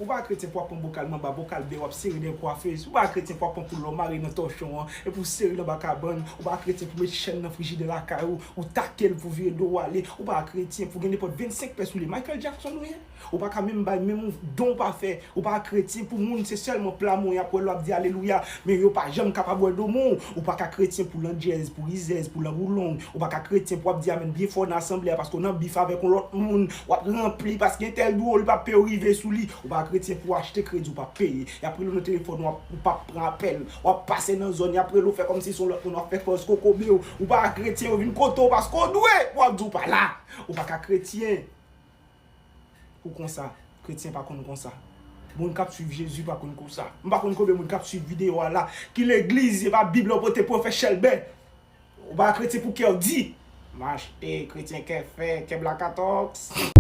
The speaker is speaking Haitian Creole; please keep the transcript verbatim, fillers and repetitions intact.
Ou pa kretyen pou w ap pran bokal manba, bokal bè w ap sere dèyè kwafez. Ou pa kretyen pou w ap pran poul ou mare nan tòchon an, epi w sere l anba kabann. Ou pa kretyen pou w met chèn nan frijidè lakay ou, ou take l pou vire do w ale. Ou pa kretyen pou w gen nenpòt vennsenk pè sou li. Michael Jackson ou ye? Ou pa ka menm bay menm yon don ou pa fè. Ou pa kretyen pou moun se sèlman pla mwen y ap wè lè w ap di alelouya, men yo pa janm kapab wè do mwen w. Ou pa ka kretyen pou landjèz, pou rizèz, pou lang ou long. Ou pa ka kretyen pou w ap di amèn byen fò nan asanble a paske w nan bif avèk yon lòt moun. W ap ranpli paske entèl dwòl pa pè w rive sou li. Ou pa kretyen pou w achte kredi ou pa peye. Y ap rele w nan telefòn ou ap- ou pa pran apèl. W ap pase nan zòn y ap rele w fè kòmsi se yon lòt moun w ap fè pòz kokobe w. Ou pa kretyen yo vin kote w paske w dwe. W ap di w pa la. Ou pa ka kretyen. Ou konsa, kretyen pa konn konsa. Moun k ap swiv Jezi pa konn konsa. M pa konn konbyen moun k ap swiv videyo a la ki legliz, se pa Bib la w pote pou yo fè chèlbè. Ou pa kretyen pou kè w di. M achte kretyen kè fè, kè blakatòks.